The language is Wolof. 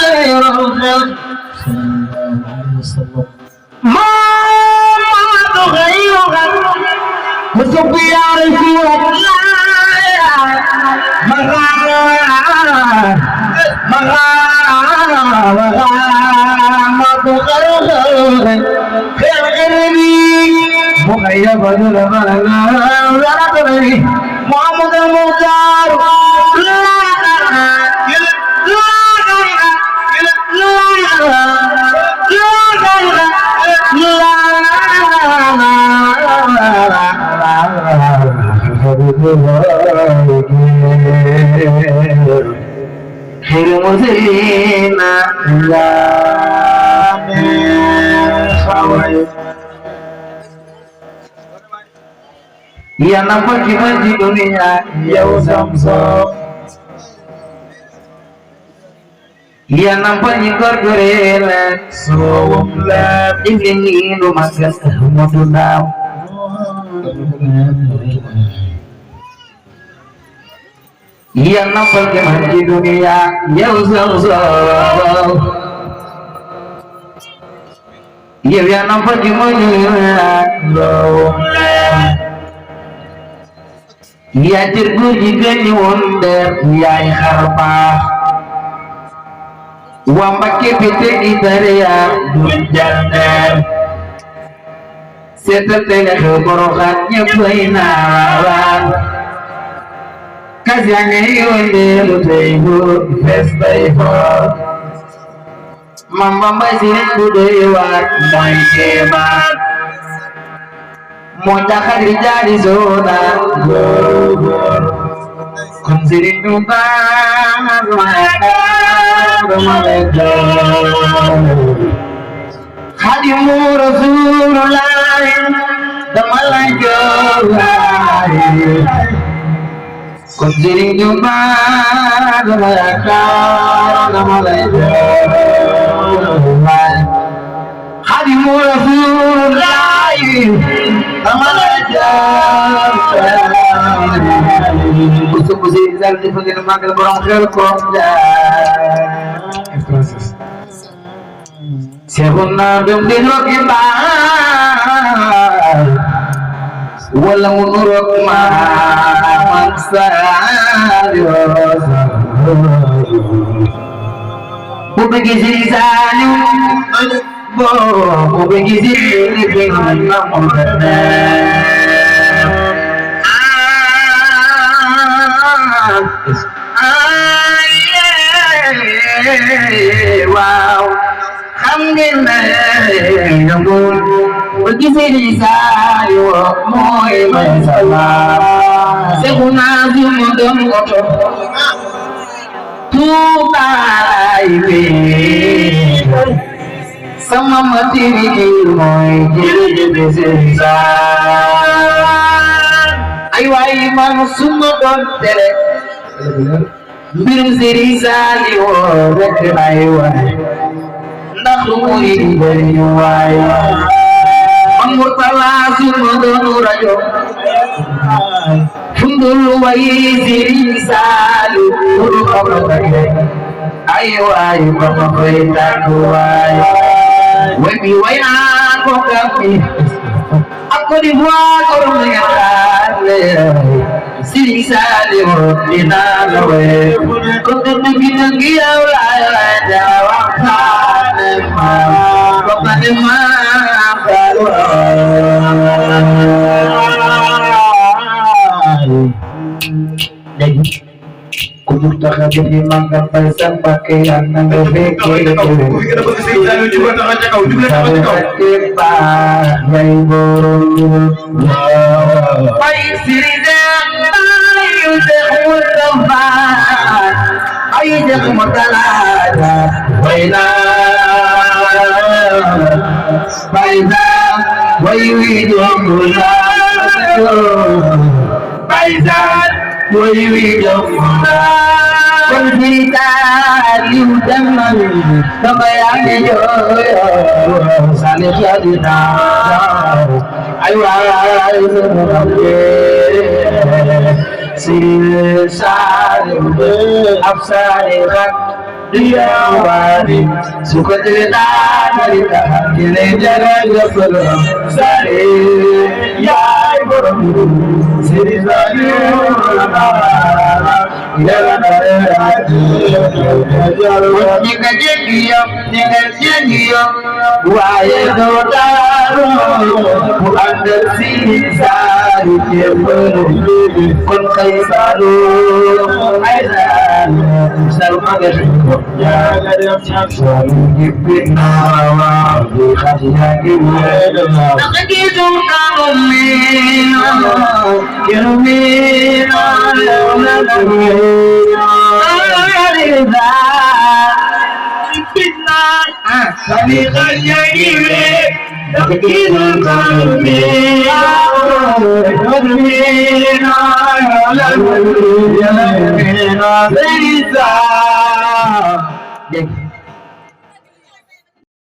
خير الخلق ما غير خلق وسبيار في محمد المختار خير مسلمين لا ya nampak kita di dunia ya Zamzam ya nampak nyikor gorela sowum la ingin rumah kasih moduna ya nampak kita di dunia ya Zamzam ya nampak kita di dunia sowum ya cirgu jika nyunder ya harpa wambake pite itaria dunjander setetele keborokannya bainaran kasiannya yonde lutehu festival mamba sini budewat mai kebat Monjaka jadi zona gobor kunzirin nubar ramadan hadimu rasulullah damalajai kunzirin nubar ramadan hadimu rasulullah Usuk-usuk zal di pengen magal borong khel komja Sehuna bimdin kita wala munuruk ma mansa Bubegi zizanu Bo begitu dengan namanya, wow, alhamdulillah, namun begitu disayang, moi masalah, sekunasi mudam kotor, tupai sama mati moy jadi bisa ayo man summa don tere bir siri saliwo reknaiwa nakhuri dari waya murtala summa don rajo fundul wai siri salu uru kabare ayo mama kita kuaya Webi wayna ko kami ako dibuat orang mengatakan sini salim dinagawe kung naging giyaw la jawab kudu tak jadi makan pesan pakaian yang berbeda juga tak cakap juga tak cakap yang burung baik siridang ayu dehul tempat ayu dehul matalada baina baina wayu hidung baina wayu hidung cerita liudan kebayang yo salih jadi ayo sir salim afsalihat diyawari suka tirda narika kine jaraja sura sare yayi buru siri zani Jika jengiyo waye dotaro ku andar sisa ke bulu kun kai salo aida salma ga ya ga da tsaro gibin nawa ku kashi ya gibe da kake tun kamun mina yumina Thank you.